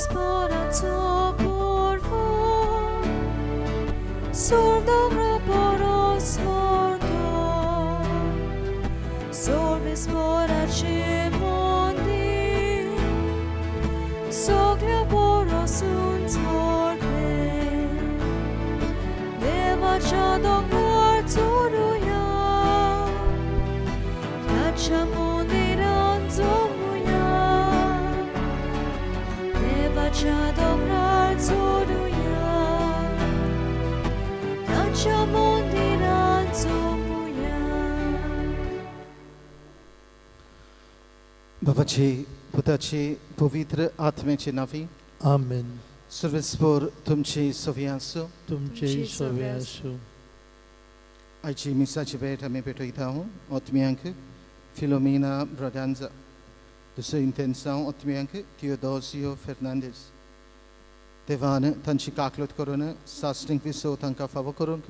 सर्वेस्पराचो पोरवो सोर दोंगरा परोस मोडो सर्वेस्पराचें मंदीर सगळ्या परोस उंच व्हडलें देवाच्या दोंगरार चडुया ताच्या मंदिरांत जमुया देवाच्या दोंगरार चडुया ताच्या मंदिरांत जमुया. बापाची पुताची पवित्र आत्म्याची नावी आमेन. सर्वेस्पोर तुमची सवी आसूं. तुमचेय सवे आसूं. आयची मिसाची भेट आमी भेटयता ओतम्यांक फिलोमिना ब्रागांजा, दुसरो इंतेन्सांव ओतम्यांक थियोदोसियो फेर्नांदीस. देवान तांची काकलूत करून सासणीक विसव तांकां फावो करूंक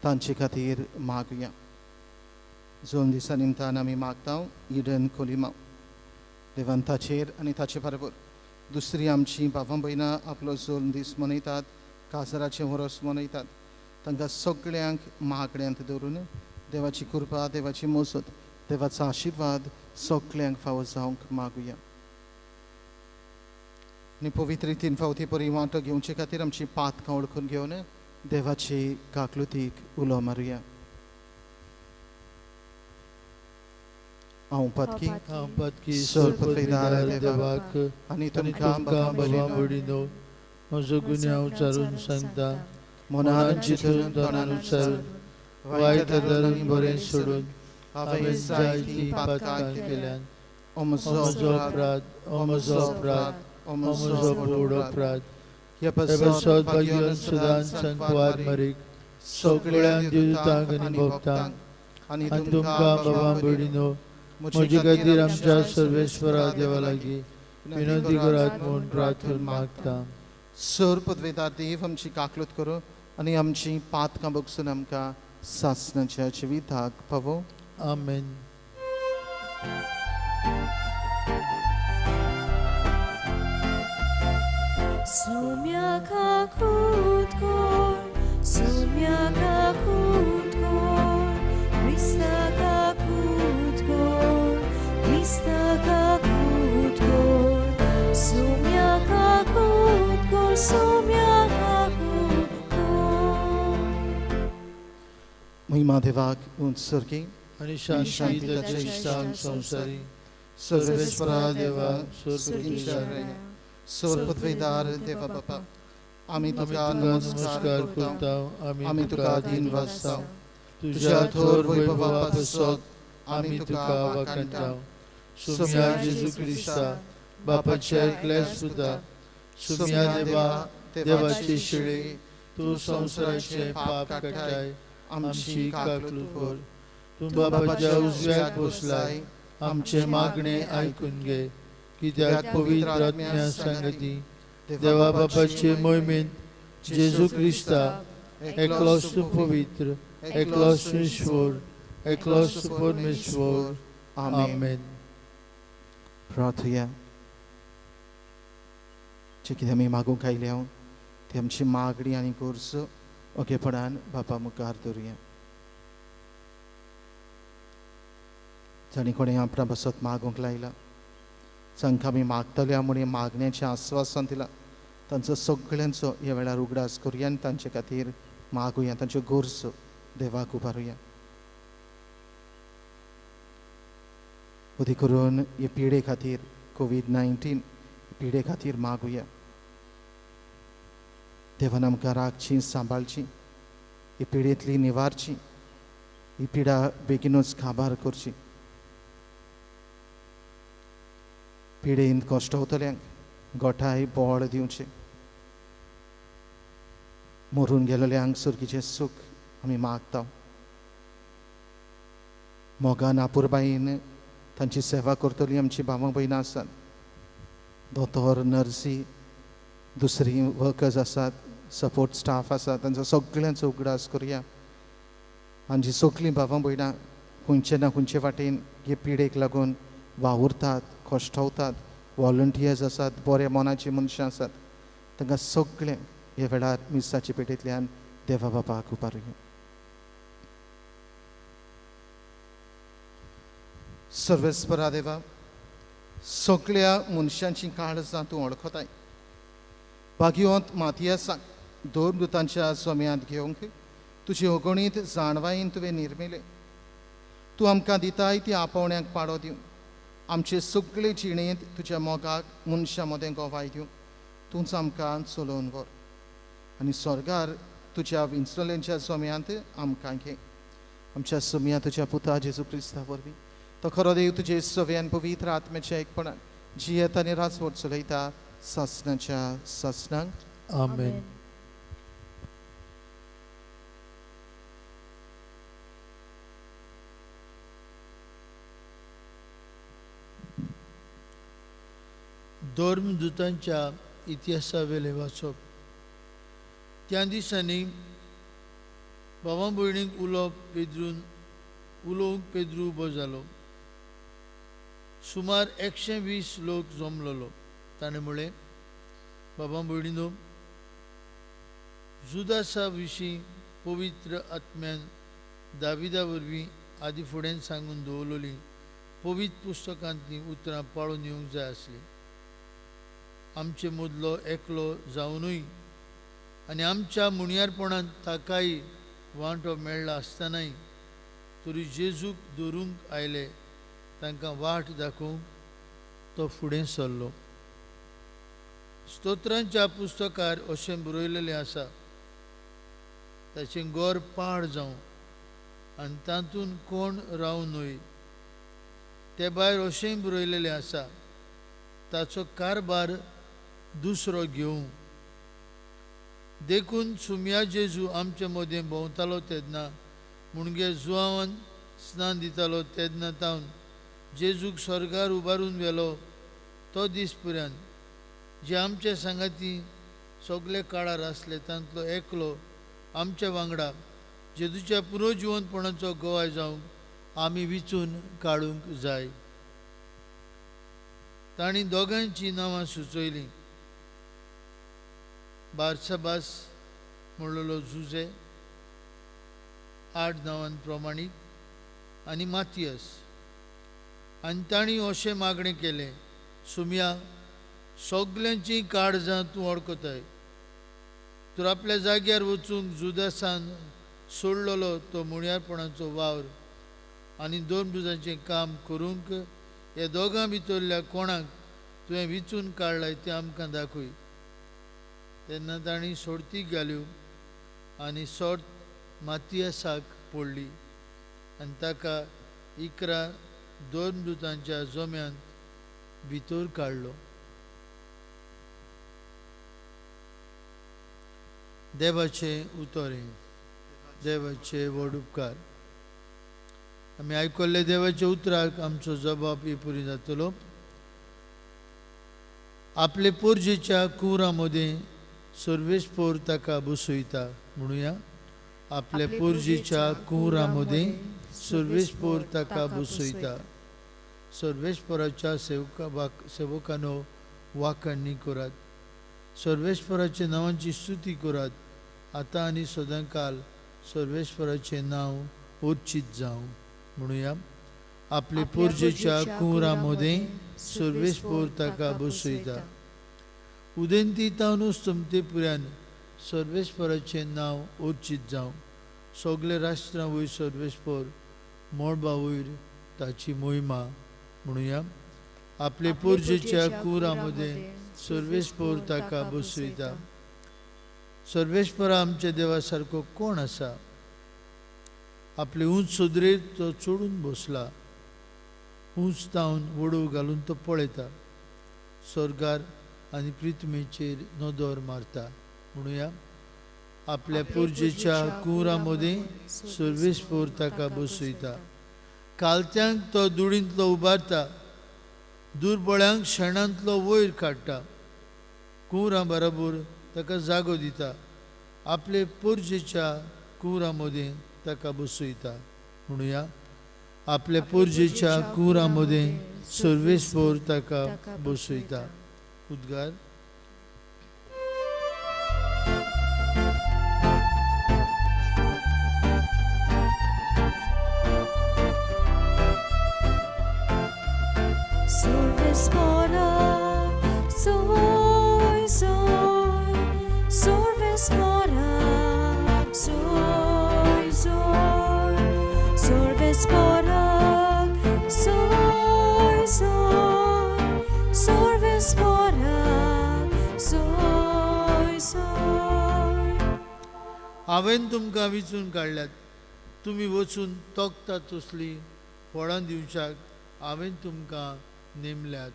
तांचे खातीर मागुया. जोन दिसा निमतान आमी मागता इडन कोलिमा. देवान ताचेर आनी ताचे बरोबर दुसरी आमची भावां भयणां आपलो जोन दीस मनयतात, काजराचें वरस मनयतात, तांकां सगळ्यांक मागण्यांत दवरून देवाची कृपा, देवाची मोसत, देवाचो आशिर्वाद सगळ्यांक फावो जावंक मागुया. आनी पवित्र रितीन फावती परी वांटो घेवचे खातीर आमची पातकां वळखून घेवन देवाची काकलुतीक उलो मारुया. हांव पातकी हांव पातकी सर सर्वपविदार देवाक आनी आनी तुमकां तुमकां बाबा भयणीनो म्हजो गुन्यांव उचारून सांगता. मनान मनान चिंतून चिंतून तोंडान तोंडान उच्चारून उच्चारून वायट धरून बरें सोडून हांवें हांवें जायतीं जायतीं पातकां पातकां केल्यांत. केल्यान. ओ म्हजो ओ म्हजो अपराध, अपराध, ओ ओ म्हजो म्हजो अपराध, अपराध, ओ ओ म्हजो म्हजो व्हड व्हड अपराध. अपराध. ह्या हे पासत पासत भाग्यवान भाग्यवान सदांच सदांच सांकवार सांकवार मरीक मरीक सगळ्या सगळ्या देवदूतांक देवदूतांक आनी आनी भक्तांक भक्तांक आनी आनी तुमकां तुमकां बाबा बाबा भयणीनो भयणीनो म्हजे म्हजे खातीर खातीर आमच्या आमच्या सर्वेस्परा सर्वेस्परा देवा देवा लागीं लागीं विनंती विनंती करात करात म्हूण म्हूण प्रार्थून प्रार्थून मागता. मागता. सर पदवेदार देव आमची काकलूत करूं आनी आमची पातकां बगसून आमकां सासणाच्या जिविताक पावो. आमेन. Sumya kakut kor, sumya kakut kor, Krista kakut kor, Krista kakut kor, sumya kakut kor, sumya kakut kor. महिमा देवाक उत्सर्गी आनी शांती ताचे इश्टांक संवसारी सर्वेस्परा देवा सर्वकिंच्या सोर पदवेदार देवा बापा आमी आमी तुका तुका नमस्कार नमस्कार करता, करता, आमी तुका दीन वाजता. तुझ्या थोर वैभवा पासत आमी तुका वाखाणटा. सुम्या जेजू क्रिस्ता बापाच्या एकल्याच पुता, सुम्या देवा देवाची शिळे, तूं संवसाराचें पाप काडटाय आमची काकलूत कर. तूं बापाच्या उजव्याक बसलाय, आमचें मागणें आयकून घे. कित्याक पवित्र आत्म्या सांगती देवा बापाचे मोहिमेंत जेजू क्रिस्ता एकलोच तूं पवित्र, एकलोच तूं ईश्वर, एकलोच तूं परमेश्वर. आमेन. आमेन. प्रार्थुया. जे कितें आमी मागूंक आयल्या ती आमची मागणी आनी गरज ओगेपणान बापा मुखार दवरुया. जाणी कोणें आपणा पासत मागूंक लायला, जांकां आमी मागतले म्हूण मागण्याचें आस्वासन दिलां, तांचो सगळ्यांचो ह्या वेळार उगडास करुया आनी तांचे खातीर मागुया, तांच्यो गरजो देवाक उबारुया. अदी करून हे पिडे खातीर, कोवीड-19 पिडे खातीर मागुया. देवान आमकां राखची, सांबाळची, ही पिडेंतली निवारची, ही पिडा बेगीनूच काबार करची. पिडेन कश्टवतल्यांक गोठाय बळ दिवचें. मरून गेलेल्यांक सुर्गीचें सूख आमी मागता. मोगान आपुरबायेन तांची सेवा करतली आमची भावां भयणां आसात, दोतोर, नर्सी, दुसरी वर्कर्स आसात, सपोर्ट स्टाफ आसा, तांचो सगळ्यांचो उगडास करुया. आमची सगळीं भावां भयणां खंयचे ना खंयचे वाटेन हे पिडेक लागून वावुरतात, कश्टवतात, व्हॉलंटियर्स आसात, बऱ्या मनाची मनशां आसात, तांकां सगळ्यांक ह्या वेळार मिसाचे पेटेंतल्यान देवा बापाक उबारुया. सर्वेस्परा देवा, सगळ्या मनशांची काळजां तूं वळखताय. भाग्यवंत मातियासाक दोन दुतांच्या जम्यांत घेवंक तुजे अगणीत जाणवायेन तुवें निर्मिलें. तूं आमकां दिताय ती आपोवण्याक पाडो दिवन आमचे सगळे जिणेंत तुज्या मोगाक मनशां मदें गोवाय दिवन तूंच आमकां चलोवन व्हर आनी स्वर्गार तुज्या विंचलेंच्या जम्यांत आमकां घे. आमच्या सोम्या तुज्या पुता जेजू क्रिस्ता वरवीं तो खरो देव तुजे सव्यान पवित्र आत्म्याच्या एकपणान जियेत आनी राजवट चलयता सासणाच्या सासणांक. आमेन. धर्मदूतांच्या इतिहासावेलें वाचप. त्या दिसांनी भावा भयणींक उलोवंक पेद्रू उबो जालो. सुमार 120 लोक जमलेलो. ताणें म्हळें, बाबा भयणीनो, जुदासा विशीं पवित्र आत्म्यान दाविदा वरवीं आदी फुडें सांगून दवरलेलीं पवित्र पुस्तकांतलीं उतरां पाळून येवंक जाय आसलीं. आमचे मदलो एकलो जावनूय आनी आमच्या मुणयारपणांत ताकाय वांटो मेळ्ळा आसतनाय तरी जेजूक धरूंक आयले तांकां वाट दाखोवंक तो फुडें सरलो. स्तोत्रांच्या पुस्तकार अशें बरयलेलें आसा, ताचें गोर पाड जावं आनी तातूंत कोण रावं न्हय. ते भायर अशेंय बरयलेलें आसा, ताचो कारभार दुसरो घेवं. देखून सुम्या जेजू आमचे मदें भोंवतालो तेन्ना, मुणगे जुवान स्नान दितालो तेन्ना तावन जेजूक स्वर्गार उबारून व्हेलो तो दीस पर्यंत जे आमचे सांगाती सगळे काळार आसले तांतलो एकलो आमच्या वांगडा जेजूच्या पुनर्जिवंतपणाचो गवाय जावंक आमी विचून काडूंक जाय. तांणी दोगांयचीं नांवां सुचयलीं, बार्साबास म्हणलेलो जुजे 8 नांवान प्रमाणीक आनी मातियस. आनी तांणी अशें मागणें केलें, सुम्या, सगल्यांचीं काळजां तूं वळखताय, तर आपल्या जाग्यार वचूंक जुदासान सोडलेलो तो मुणयारपणाचो वावर आनी दोन दुजांचें काम करूंक ह्या दोगां भितरल्या कोणाक तुवें विचून काडलाय तें आमकां दाखय. तेन्ना तांणी सोडतीक घाल्यो आनी सोर्त मातियासाक पडली आनी ताका 11 धर्मदूतांच्या जम्यांत भितर काडलो. देवाचें उतर हें, देवाचे व्हड उपकार. आमी आयकल्ले देवाच्या उतराक आमचो जबाब हे पुरी जातलो. आपले पोरजेच्या कुंवरा मदें सर्वेस्पोर ताका बसयता. म्हणुया, आपले पोरजेच्या कुंवरा मदें सर्वेस्पोर ताका बसयता. सर्वेस्पोराच्या सेवकांनो वाखाणणी करात, सर्वेस्पराच्या नांवाची स्तुती करात. आतां आनी सदांकाल सर्वेस्पराचें नांव उच्चीत जावं. म्हणुया, आपले पोरजेच्या कुंवरा मदें सर्वेस्पोर ताका बसयता. उदेंती तावनूच तुमते पुऱ्यान सर्वेस्पराचें नांव उच्चीत जावं. सगळे राष्ट्रां वयर सर्वेस्पोर, मळबा वयर ताची मोहिमा. म्हणुया, आपले पोरजेच्या कुंवरा मदें सर्वेस्पोर ताका बसयता. सर्वेस्परा आमच्या देवा सारको कोण आसा? आपले उंच सदरेर तो चडून बसला, उंच तावन वडोव घालून तो पळयता, स्वर्गार आनी पृथ्वीचेर नदर मारता. म्हणुया, आपल्या पोरजेच्या कुंवरा मदें सर्वेस्पोर ताका बसयता. कालत्यांक तो दुडींतलो उबारता, दुर्बळ्यांक शेणांतलो वयर काडटा, कुंवरां बराबर ताका जागो दिता, आपले पोरजेच्या कुंवरा मदें ताका बसयता. म्हणुया, आपल्या पोरजेच्या कुंवरा मदें सर्वेस्पोर ताका बसयता. उद्गार. हांवें तुमकां विचून काडल्यात, तुमी वचून तोखता तसली फळां दिवच्याक हांवें तुमकां नेमल्यात.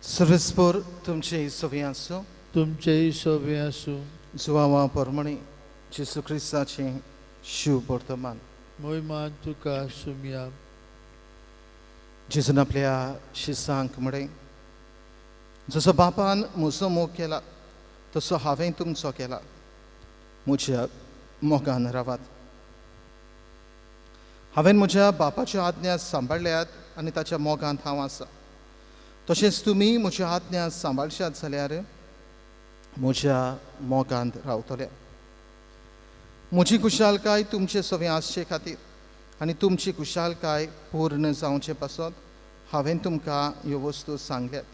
सर्वेस्पोर तुमचे सोबे आसूं, तुमचेय सोबे आसूं. जुवावा परमणी जेसू क्रिस्ताचें शिव वर्तमान मोहिमा तुका सुमया. जेजून आपल्या शिसांक म्हळें, जसो बापान म्हजो मोग केला तसो हांवें तुमचो केला, म्हज्या मोगान रावात. हांवें म्हज्या बापाच्यो आज्ञा सांबाळ्ळ्यात आनी ताच्या मोगांत हांव आसा. तशेंच तुमी म्हज्या आज्ञा सांबाळशात जाल्यार म्हज्या मोगांत रावतले. म्हजी खुशालकाय तुमचे सवें आसचे खातीर आनी तुमची खुशालकाय पूर्ण जावचे पासत हांवें तुमकां ह्यो वस्तू सांगल्यात.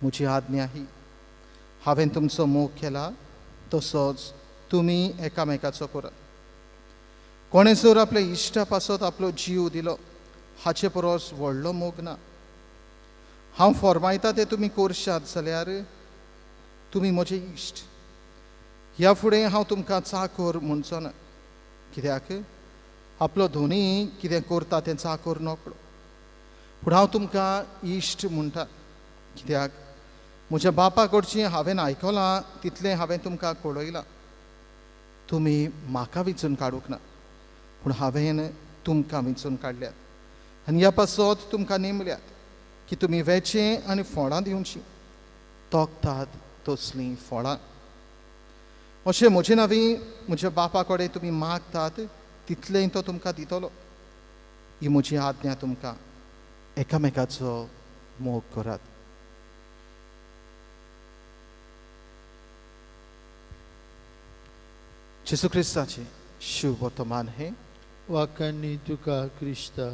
म्हजी आज्ञा ही, हांवें तुमचो मोग केला तसोच तुमी एकामेकाचो करात. कोणें जर आपल्या इश्टा पासत आपलो जीव दिलो हाचे परस व्हडलो मोग ना. हांव फॉर्मायता तें तुमी करशात जाल्यार तुमी म्हजे इश्ट. ह्या फुडें हांव तुमकां चाकोर म्हणचो ना, कित्याक आपलो धोनी कितें करता तें चाकोर नकळो. पूण हांव तुमकां इश्ट म्हणटा, कित्याक म्हज्या बापा कडचें हांवें आयकलां तितलें हांवें तुमकां कळयलां. तुमी म्हाका विंचून काडूंक ना, पूण हांवें तुमकां विंचून काडल्यात आनी ह्या पासत तुमकां नेमल्यात की तुमी वेचें आनी फळां दिवचीं, तोखतात तसलीं फळां. अशें म्हजे नांवी म्हज्या बापा कडेन तुमी मागतात तितलेंय तो तुमकां दितलो. ही म्हजी आज्ञा तुमकां, एकामेकाचो मोग करात. जेजू क्रिस्ताचें शिव वर्तमान हें. वाक्यांनी तुका क्रिस्ता.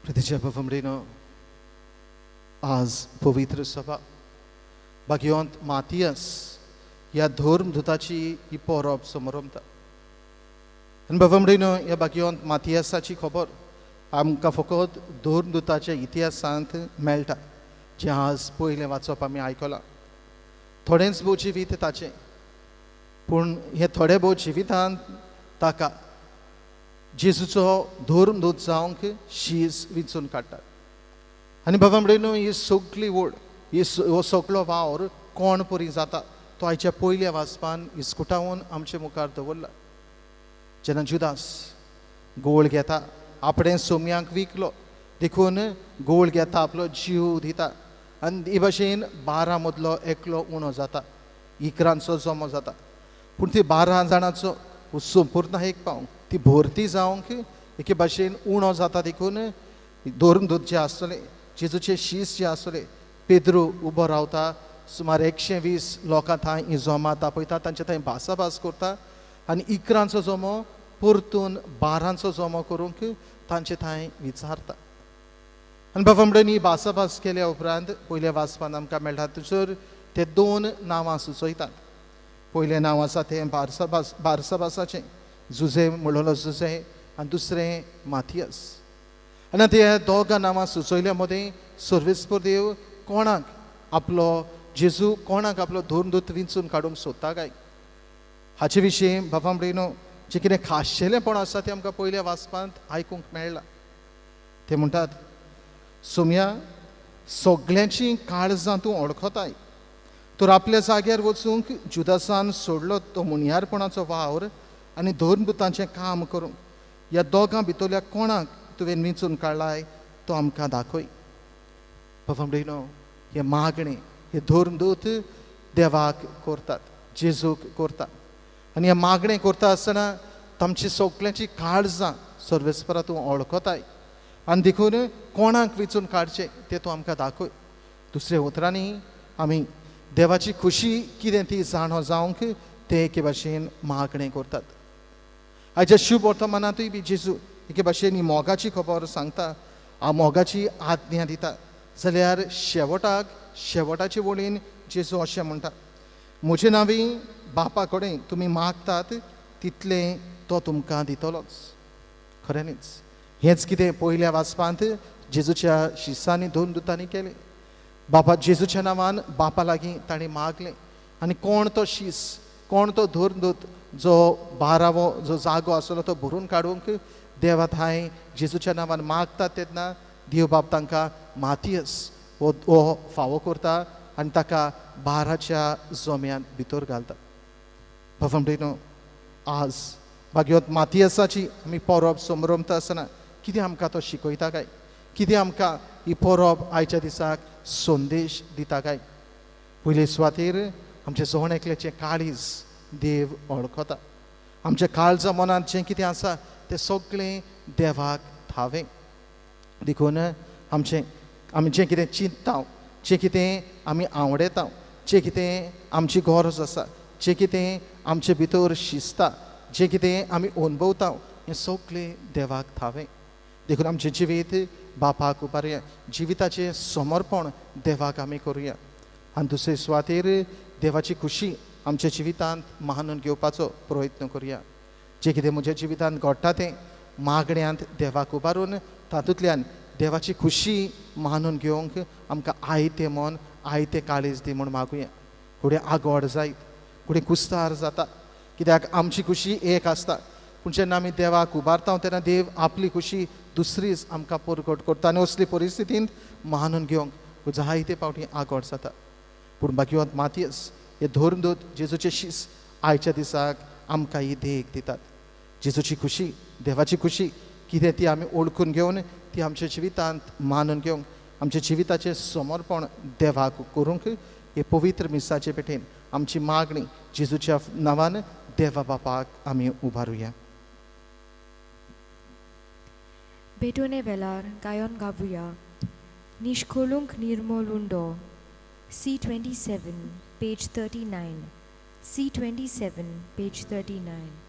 प्रतिच्या बाबा, आज पवित्र सभा भाग्यवंत मातियस ह्या धर्मदूताची ही परब समरमता. आनी बाबा ह्या भाग्यवंत मातियसाची खबर आमकां फकत धर्मदूताच्या इतिहासांत मेळटा, जें आज पयलें वाचप आमी आयकलां. थोडेंच भोव जिवीत ताचें, पूण हे थोडे भोव जिवितांत ताका जेजूचो धर्मदूत जावंक शीस विंचून काडटात. आनी बाबा म्हणून ही सगली ओड, ही हो सगलो वावर कोण परी जाता तो आयच्या पयल्या वाचपान इस्कुटावन आमचे मुखार दवरला. जेन्ना जुदास गोळ घेता, आपणें सोम्यांक विकलो देखून गोळ घेता, आपलो जीव दिता आनी हे भाशेन 12 मदलो एकलो उणो जाता, 11 जमो जाता. पूण ती 12 जाणांचो संपूर्ण एक पावंक ती भरती जावंक एके भाशेन उणो जाता. देखून धर्मदूत जे आसतले, जेजूचे शीस जे आसतले, पेद्रू उबो रावता, सुमार 120 लोकां थंय ही जमा तापयता, तांचे थंय भासाभास करता आनी 11 जमो परतून 12 जमो करूंक तांचे थंय विचारता. आनी बाबा म्हणून ही भासाभास केल्या उपरांत पयल्या वाचपान आमकां मेळटा थंयसर ते 2 नांवां सुचयतात. पयलें नांव आसा तें बारसाबासाचें, जुझे म्हणलो जुझे, आनी दुसरें माथियस. आनी ते दोगां नांवां सुचयल्या मदीं सर्वेस्पर देव कोणाक आपलो जेजू कोणाक आपलो धर्मदूत विंचून काडूंक सोदता काय हाचे विशीं बाबा भयणीनो जें कितें खाशेलेंपण आसा तें आमकां पयल्या वाचपांत आयकूंक मेळ्ळां. ते म्हणटात सोम्या सगळ्यांची काळजां तूं वळखताय, तर आपल्या जाग्यार वचूंक जुदासान सोडलो तो मुनियारपणाचो वावर आनी धर्मदुतांचें काम करूंक ह्या दोगां भितरल्या कोणाक तुवें विंचून काडलाय तो आमकां दाखय. बाबा भयणीनो हे मागणें हे धर्मदूत देवाक करतात, जेजूक करतात आनी हें मागणें करता आसतना तांची सगळ्यांची काळजां सर्वेस्परा तूं वळखताय आनी देखून कोणाक विंचून काडचें तें तूं आमकां दाखय. दुसऱ्या उतरांनी आमी देवाची खुशी कितें ती जाणो जावंक ते एके भाशेन मागणें करतात. आयच्या शुभ वर्तमानांतूय बी जेजू एके भाशेन ही मोगाची खबर सांगता, आ मोगाची आज्ञा दिता. जाल्यार शेवटाक शेवटाचे वळीन जेजू अशें म्हणटा, म्हजे नांवी बापा कडेन तुमी मागतात तितलें तो तुमकां दितलोच. खऱ्यांनीच हेंच कितें पयल्या वाचपांत जेजूच्या शिसांनी दोन दुतांनी केलें. बापा जेजूच्या नांवान बापा लागीं ताणें मागलें आनी कोण तो शीस, कोण तो धर्मदूत जो बारावो जो जागो आसलो तो भरून काडूंक देवा थांय जेजूच्या नांवान मागतात तेन्ना देव बाप तांकां मातियस हो फावो करता आनी ताका बाराच्या जोम्यांत भितर घालता. बाबा भयणीनो आज भाग्यवत मातियसाची आमी परब समरमता आसतना कितें आमकां तो शिकयता काय, कितें आमकां ही परब आयच्या दिसाक संदेश दिता काय? पयले सुवातेर आमचें जण एकल्याचें काळीज देव वळखता, आमच्या काळजा मनांत जें कितें आसा तें सगळें देवाक थावें. देखून आमचें आमी जें कितें चिंतता, जें कितें आमी आवडयता, जें कितें आमची गरज आसा, जें कितें आमचे भितर शिजता, जें कितें आमी अणभवता हें सगळें देवाक थावें. देखून आमचें जिवीत बापाक उबारुया, जिविताचें समर्पण देवाक आमी करुया आनी दुसरे सुवातेर देवाची खुशी आमच्या जिवितांत मानून घेवपाचो प्रयत्न करुया. जें कितें म्हज्या जिवितांत घडटा तें मागण्यांत देवाक उबारून तातूंतल्यान देवाची खुशी मानून घेवंक आमकां आयतें मन आयतें काळीज दी म्हूण मागुया. फुडें आगोड जायत, फुडें कुस्तार जाता, कित्याक आमची खुशी एक आसता, पूण जेन्ना आमी देवाक उबारता तेन्ना देव आपली खुशी दुसरीच आमकां परगट करता आनी असली परिस्थितींत मानून घेवंक जायते फावटी आगोड जाता. पूण भाग्यवंत मातियस हे धर्मदूत जेजूचे शीस आयच्या दिसाक आमकां ही देख दितात. जेजूची खुशी, देवाची खुशी कितें ती आमी ओळखून घेवन ती आमच्या जिवितांत मानून घेवंक आमच्या जिविताचें समर्पण देवाक करूंक हे पवित्र मिसाचे पेटेन आमची मागणी जेजूच्या नांवान देवा बापाक आमी उबारुया. भेटोने वेलार गायन गावुया निष्कोलूंक निर्मोलुंडो. C27 page 39. C27 page 39.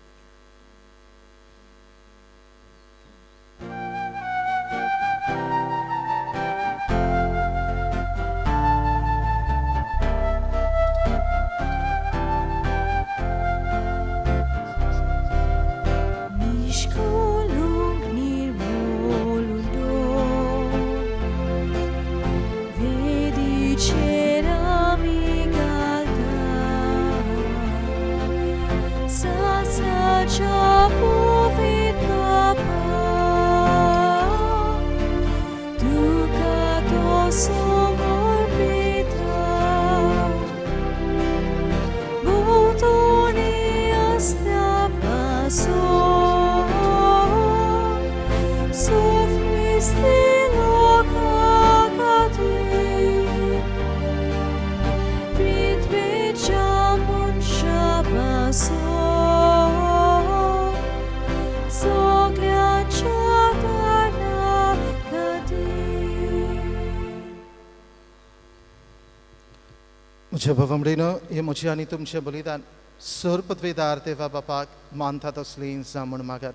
म्हज्या भावांनो, हे म्हजें आनी तुमचें बलिदान सर्वपदवीदार देवा बापाक मानतात असली जावं म्हूण मागात.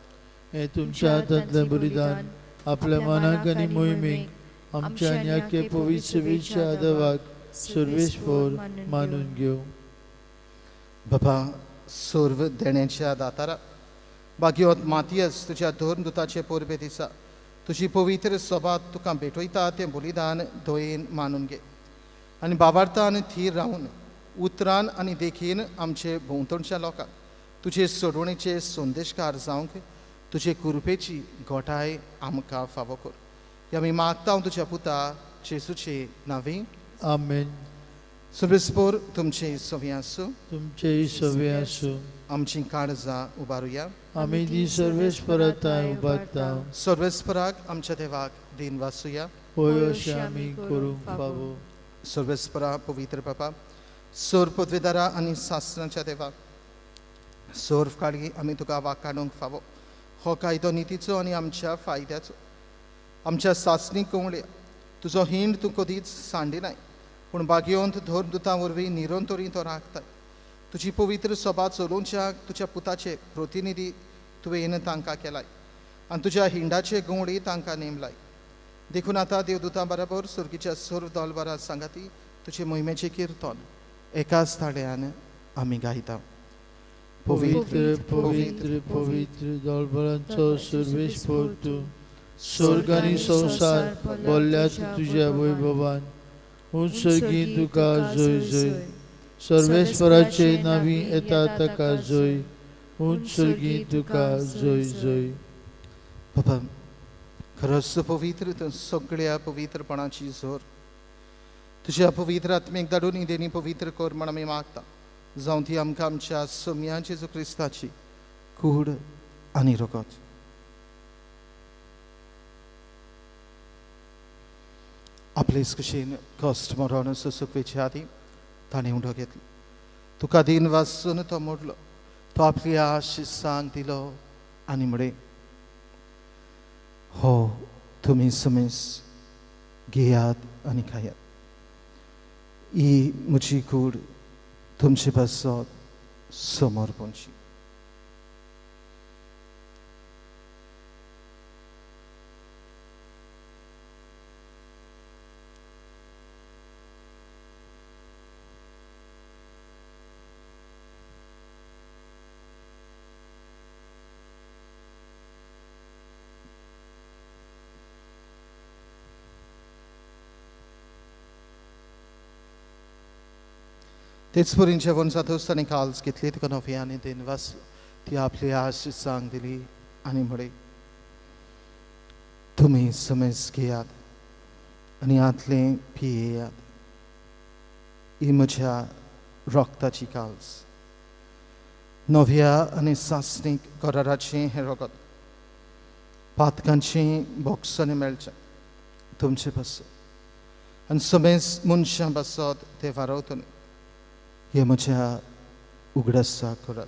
हे तुमच्या हातांतलें बलिदान आपल्या मनाक आनी मोहिमेक आमच्या आनी आख्खे पवित्र सभेच्या देवाक सर्वेस्पर मानून घेवं. बाबा सर्व देण्याच्या दातारा भाग्यवत मातियस तुज्या धर्मदुताचे परबे दिसा तुजी पवित्र सभा तुका भेटयता तें बलिदान दयेन मानून घे. आनी बाबार्ता आनी थीर रावन उतरान आनी देखीन आमचे भोंवतणच्या लोकांक तुजे सोडवणेचे संदेशकार जावंक तुजे कृपेची गोठाय आमकां फावो कर. हे आमी मागता तुज्या पुता जेजूचे नांवी, आमेन. सर्वेस्पोर तुमचे सवी आसूं, तुमचेय सवी आसूं. आमची काळजां उबारुया. आमी ती सर्वेस्पराताय उबारता. सर्वेस्पराक आमच्या देवाक दिन वासुया. होय अशें आमी करूंक फावो. सर्वेस्परा पवित्र बापा, सोर पदवेदारा आनी सासणाच्या देवा, सोर काळी आमी तुका वाकाडूंक फावो. हो कायदो नितीचो आनी आमच्या फायद्याचो. आमच्या सासणीक कंवळ्या तुजो हिंड तूं कदीच सांडिनाय, पूण बागयोंत धर्मदुतां वरवीं निरंतरी तो राखताय. तुजी पवित्र सभा चलोवच्याक तुज्या पुताचे प्रतिनिधी तुवें तांकां केलाय आनी तुज्या हिंडाचे गंवडी तांकां नेमलाय. देखून आतां देवदुतां बराबर सुर्गीच्या सर्व दोलबरा सांगाती तुजे मोहिमेचें किर्तन एकाच ताळ्यान आमी गायता. पवित्र पवित्र पवित्र दोलबरांचो सर्वेस्पोर तूं, स्वर्ग आनी संवसार भरल्यात तुज्या वैभवान. उत्सर्गी तुका जय जय. सर्वेस्पराचे नावी येता ताका जय. उत्सर्गी तुका जय जय. बाबा खरोच पवित्र तूं सगळ्या पवित्रपणाची जोर. तुज्या पवित्र आत्मेक धाडून देणी पवित्र कर म्हण आमी मागता. जावं ती आमकां आमच्या सोम्या जेजू क्रिस्ताची कूड आनी रगत. आपलेच कशेन कश्ट मरण सोंसूंक आदीं ताणें उंडो घेतलो. तुका दिन वासून तो मोडलो. तो आपली आशिसांक दिलो आनी म्हळें, हो तुमी समेस घेयात आनी खायात. ही म्हजी कूड तुमचे पासत समर्पणची. तेच परीन जेवण जातच ताणें काल्स घेतली, तिका नव्या आनी देन वाचलो. ती आपली आशिसांक दिली आनी म्हळें, तुमी समेज घेयात आनी हांतलें पियेयात. ही म्हज्या रगताची काल्स, नव्या आनी सासणीक कराराचें हें रगत पातकांचें बोगसणें मेळचें तुमचे पासत आनी समेज मनशां पासत तें वारवतलें. हे म्हज्या उगडासा करात.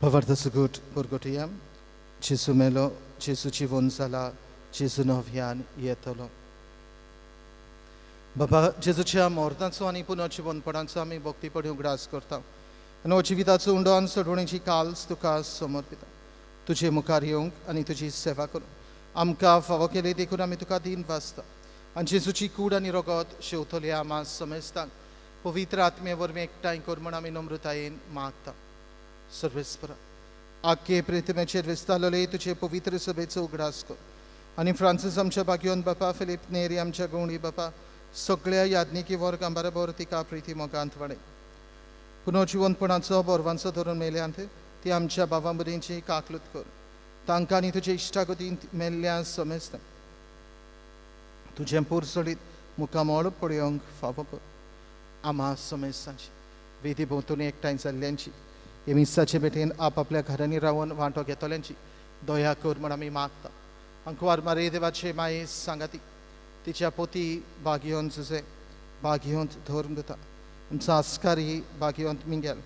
भवार्थ सुगूट पुरगोटया, जेजू मेलो, जेजू जिवन जाला, जेजू नव्यान येतलो. बाबा जेजूच्या मरणाचो आनी पुनर्जिवनपणाचो आमी भक्तीपणी उगडास करता आनी हो जिविताचो उंडो आनी सोडवणेची काल्स तुका समर्पिता. तुजे मुखार येवंक आनी तुजी सेवा करूंक आमकां फावो केली देखून आमी तुका दिन वाचता. आनी जेजूची कूड आनी रगत शेवतली आमा समेस्तांक पवित्र आत्मे वरवीं एकठांय कर म्हण आमी नम्रतायेन मागता. सर्वेस्परा आख्खे प्रिथमेचेर विस्तारलेले तुजे पवित्र सभेचो उगडास कर आनी फ्रांसीस आमच्या बागयोन बापा, फिलीप नेरी आमच्या गवणी बापा, सगळ्या याज्ञिकी वर्गां बरोबर तिका प्रिती मोगांत वाडय. पुनर्जिवनपणाचो बोरवांचो धरून मेल्यांत ती आमच्या बाबा भुरग्यांची काकलूत कर. तांकां आनी तुजे इश्टागतींत मेल्ल्या समेस्तां तुजें पुरसडीत मुखामळ पळोवंक फावो कर. आमा समेस्तांची वेदी भोंवतणी एकठांय जाल्ल्यांची, हे मिसाचे भेटेन आपआपल्या घरांनी रावन वांटो घेतल्यांची दया कर म्हण आमी मागता. अंकवार मारे देवाचे माये सांगाती तिच्या पोती बागयोन जुजे बागयोंत धर्म दिता आमचो आस्कारी बागयोंत मिंगेल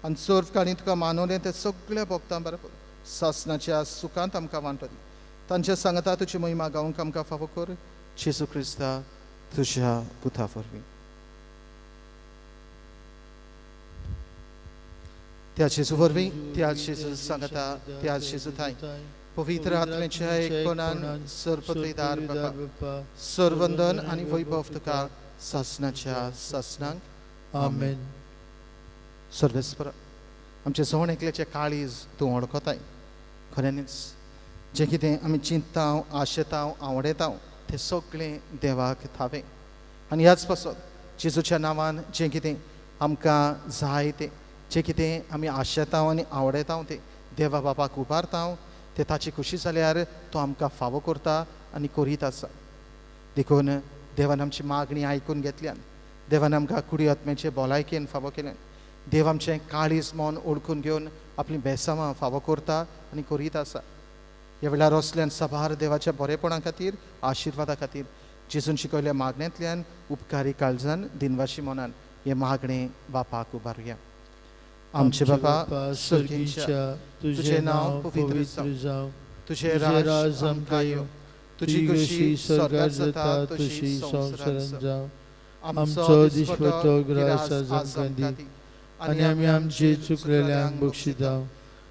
आनी सर्व काणी तुका मानवलें ते सगळ्या भक्तां बरोबर सासनाच्या सुखांत आमकां वांटो दी. तांच्या सांगता तुजी महिमा गावंक आमकां फावो कर. जेजू क्रिस्ता तुज्या पुता वरवीं. त्या जेजू वरवीं, त्या जेजू सांगता, त्या जेजू थांय पवित्र आत्म्याच्या एकपणान सर्वपदवीदार बापा, सर्वंदन आनी वैभव तुका सासनाच्या सासनाक. आमेन. सर्वेस्पर, आमचे जण एकल्याचें काळीज तूं वळखताय. खऱ्यांनीच जें कितें आमी चिंतता, आशेता, आवडयता तें सगळें देवाक थावें. आनी ह्याच पासत जेजूच्या नांवान जें कितें आमकां जाय तें, जें कितें आमी आशेता आनी आवडयता तें देवा बापाक उबारता, तें ताची खुशी जाल्यार तो आमकां फावो करता आनी करीत आसा. देखून देवान आमची मागणी आयकून घेतल्यान, देवान आमकां कुडी आत्म्याचे भलायकेन फावो केल्यान, देव आमचें काळीज मन ओळखून घेवन आपलीं बेसांवां फावो करता आनी करीत आसा. ह्या वेळार असल्यान साबार देवाच्या बरेपणा खातीर, आशिर्वादा खातीर जेजून शिकयल्ल्या मागण्यांतल्यान उपकारी काळजान, दिनवाशी मनान हें मागणें बापाक उबारुया. आमचे बापा सर्गीच्या, तुजें नांव पवित्र जावं, तुजें राज आमकां येवं, तुजी खुशी स्वर्गात जाता तशी संवसारांत जावं. आमचो दिसपट्टो ग्रास आज आमकां दी, आनी आमी आमचे चुकलेल्यांक बक्षिता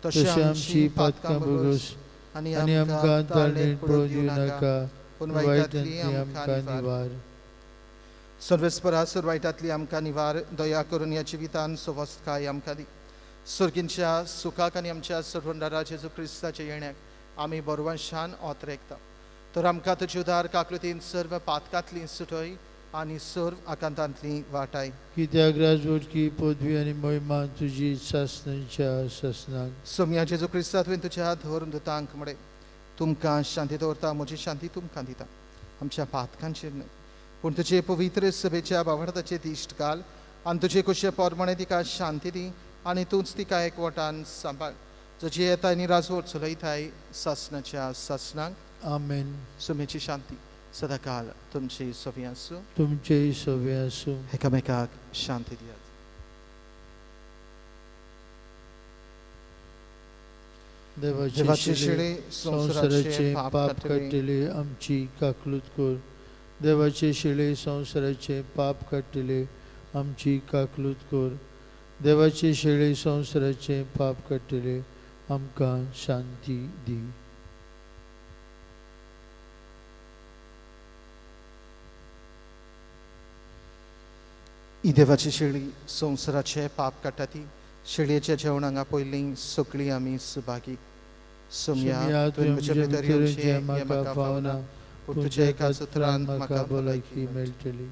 तशें आमची पातकां भोगस, आनी आमकां ताळणेंत पडून दिवं नाका, पूण वायटांतली आमकां निवार. सर्वेस्परा, सर वायटांतली आमकां निवार, दया करून ह्या जिवितान सवस्तकाय आमकां दी. सर्गींच्या सुखाक आनी आमच्या सर्वंदारा जेजू क्रिस्ताच्या येण्याक आमी बरवंशान ओतरेकता. तर आमकां तुजी उदार काकृतीन सर्व पातकांतली सुटय आनी सर्व आकांतांतली वाटाय. कित्याक राजवटकी पदवी आनी महिमा तुजी सासनाच्या सासनाक. सोम्या जेजू क्रिस्ता, तुवें तुज्या धर्म दुतांक म्हळें, तुमकां शांती दवरता, म्हजी शांती तुमकां दिता. आमच्या पातकांचेर न्हय, पूण तुजे पवित्र सभेच्या बावडताचे दिश्ट घाल आनी तुजे कुशे पोरमाणे तिका शांती दी आनी तूंच तिका एकवटान सांबाळ, जशी येता आनी राजवट चलयताय सासनाच्या सासनाक. आमेन. सुमेची शांती सदाकाल तुमची सवी आसूं, तुमचेय सवी आसूं. एकामेकाक शांती दियात. देवाचे शिळे संवसाराचे पाप काडटले आमची काकलूत कर. देवाचे शिळे संवसाराचे पाप काडटले आमची काकलूत कर. देवाचे शिळे संवसाराचे पाप काडटले आमकां शांती दी. ही देवाची शेळी संवसाराचे पाप काडटा ती शेळयेच्या जेवणांगा पयलीं सगळीं आमी सुभागी. सोम्या, तुवें म्हजे भितर येवचें हें म्हाका फावना, पूण तुज्या एकाच उतरान म्हाका भलायकी मेळटली.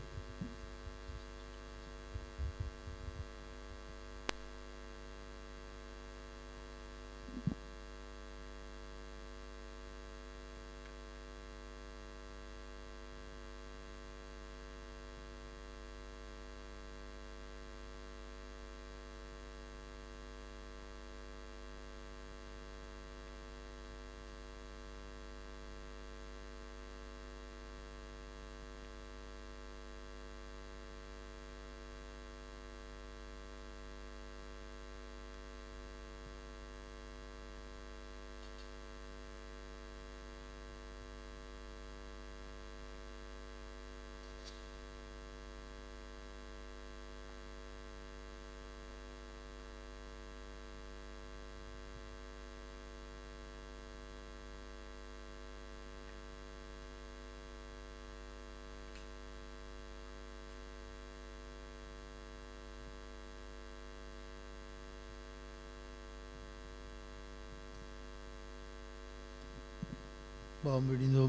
भाव भयणीनो,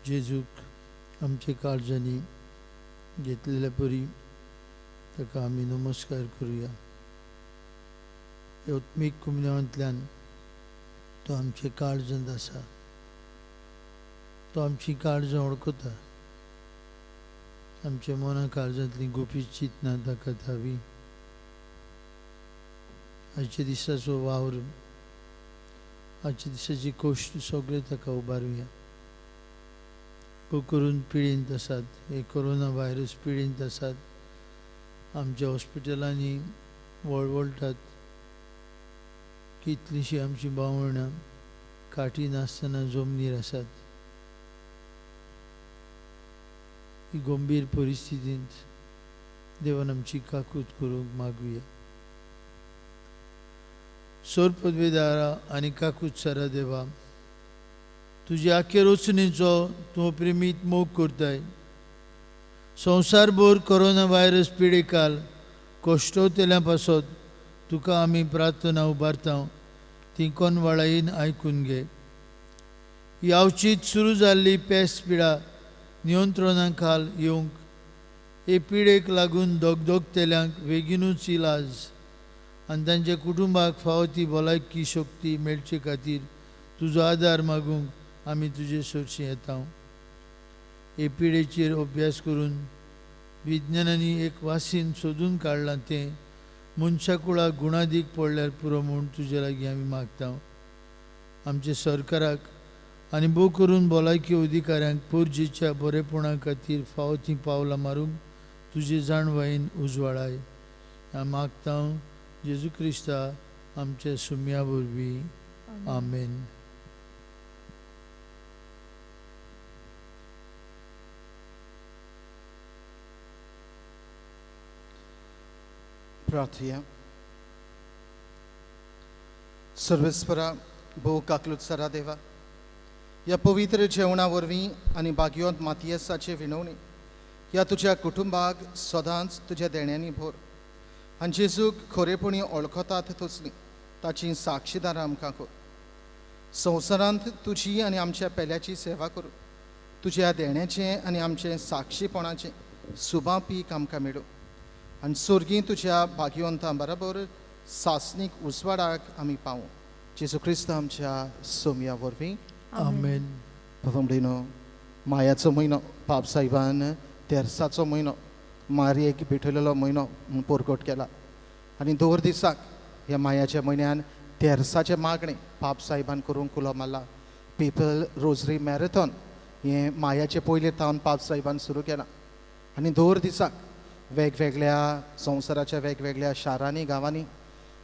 जेजूक आमच्या काळजांनी घेतलेल्या परी ताका आमी नमस्कार करुया. आत्मीक कुमन्यांतल्यान तो आमच्या काळजांत आसा, तो आमची काळजां वळखता. आमच्या मना काळजांतली गुपीत चिंतनां ताका थावी. आयच्या दिसाचो वावर, आजच्या दिसाची कोश्ट सगळे ताका उबारुया. करून पिळींत आसात, हे कोरोना व्हायरस पिळींत आसात, आमच्या हॉस्पिटलांनी वळवळटात. कितलींशीं आमचीं भावंडां काठी नासतना जमनीर आसात. ही गंभीर परिस्थितींत देवान आमची काकूत करूंक मागुया. सोरपदवेदारा आनी काकूत सारा देवा, तुजे आखे रचणेचो तूं प्रेमीत मोग करताय. संवसारभर कोरोना व्हायरस पिडेकाल कश्टवतेल्या पासत तुका आमी प्रार्थना उबारता, ती कोनवाळायेन आयकून घे. ही अवचीत सुरू जाल्ली पेस पिडा नियंत्रणा खाल येवंक, हे पिडेक लागून दगदगतेल्यांक बेगीनूच इलाज आनी तांच्या कुटुंबाक फावो ती भलायकी शक्ती मेळचे खातीर तुजो आदार मागूंक आमी तुजे सरशीं येता. हे पिडेचेर अभ्यास करून विज्ञानांनी एक वासीन सोदून काडलां, तें मनशाकुळाक गुणादीक पडल्यार पुरो म्हूण तुजे लागीं आमी मागता. आमच्या सरकाराक आनी भोव करून भलायकी अधिकाऱ्यांक पोरजेच्या बरेपणा खातीर फावो तीं पावलां मारूंक तुजे जाणवायेन उजवाडाय. हांव मागता जेजू क्रिस्ता आमच्या सुम्या वरवीं, आमेन. प्रार्थया. सर्वेस्परा भोव काकलूत सरा देवा, ह्या पवित्र जेवणा वरवीं आनी भाग्योंत मातयेसाचे विणवणी ह्या तुज्या कुटुंबाक सदांच तुज्या देण्यांनी भर आनी जेजूक खरेपणी वळखतात तसलीं ताची साक्षीदारां आमकां कर. संवसारांत तुजी आनी आमच्या पेल्याची सेवा करूं तुज्या देण्याचें आनी आमचें साक्षीपणाचें सुबा पीक आमकां मेळूं आनी सोर्गी तुज्या भाग्यवंतां बराबर सासणीक उजवाडाक आमी पावूं. जेजू क्रिस्त आमच्या सोमया वरवीं, आमेन. भावंडिनो, मायाचो म्हयनो, पाप साहेबान तेरसाचो म्हयनो, मारयेक भेटयलेलो म्हयनो म्हूण परगट केला आनी दर दिसाक ह्या मायाच्या म्हयन्यान तेरसाचें मागणें पाप साहेबान करूंक उलो मारला. पीपल रोजरी मॅरेथॉन हें मायाचे पयले थावन पाप साहेबान सुरू केलां आनी दर दिसाक वेगवेगळ्या संवसाराच्या वेगवेगळ्या शारांनी गांवांनी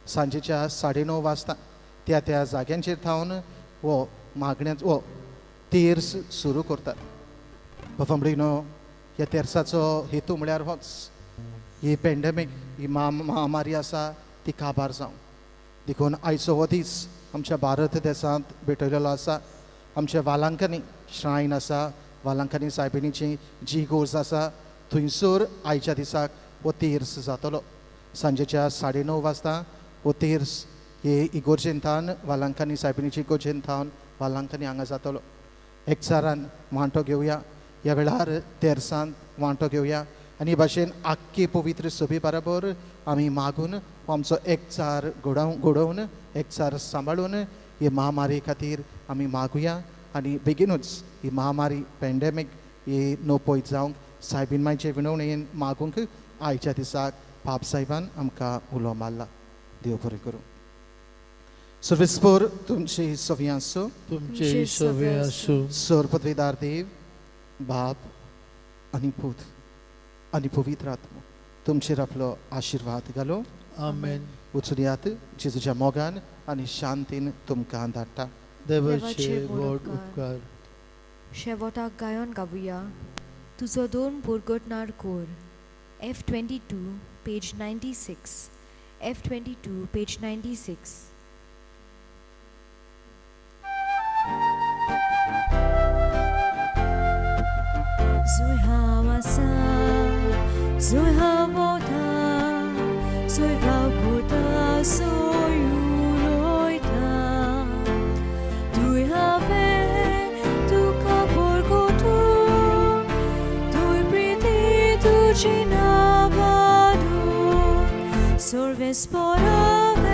सांजेच्या 9:30 वाजता त्या त्या जाग्यांचेर थावन हो मागण्याचो हो तेर्स सुरू करतात. भावंडिनो, ह्या तेर्साचो हेतू म्हळ्यार होच, ही पेंडेमीक ही महामारी आसा ती काबार जावं. देखून आयचो हो दीस आमच्या भारत देशांत भेटयलेलो आसा. आमच्या वालांकांनी श्रायन आसा, वालांकांनी सायबिणीची जी गोर्ज आसा थंयसर आयच्या दिसाक हो तेर्स जातलो. सांजेच्या 9:30 वाजता हो तेर्स हे इगोर्जेन थावन वालांकांनी सायबिणीची इगोर्जेन थावन वालांकांनी हांगा जातलो. एकचारान वांटो घेवया, ह्या वेळार तेर्सांत वांटो घेवया आनी भाशेन आख्खी पवित्र सभे बराबर आमी मागून आमचो एकचार घडोवन एकचार सांबाळून हे महामारी खातीर आमी मागुया आनी बेगीनूच ही महामारी पेंडेमीक ही नोपयत जावंक सायबीन मायचे विनवणेन मागूंक आयच्या दिसाक पाप साहेबान आमकां उलो मारला. देव बरें करूं. सर्वेस्पोर तुमचे सवी आसूं, तुमचे सवे आसूं. सर पदवीदार देव बाप आनी पूत आनी पवित्र आत्मो तुमचेर आपलो आशिर्वाद घालो. आमेन. वचुयात जेजूच्या मोगान आनी शांतीन तुमकां धाडटा. देवाचे व्हड उपकार. शेवटाक गायन गावया तुजो दोन पुरगटणार कोर, F22 page 96, F22 page 96. Zoe hawasa, zoe hawota, zoe vaukota, zoe uloita. Tui have, tu kaporgotu, tui priti, tu cinavadu, sorves porave.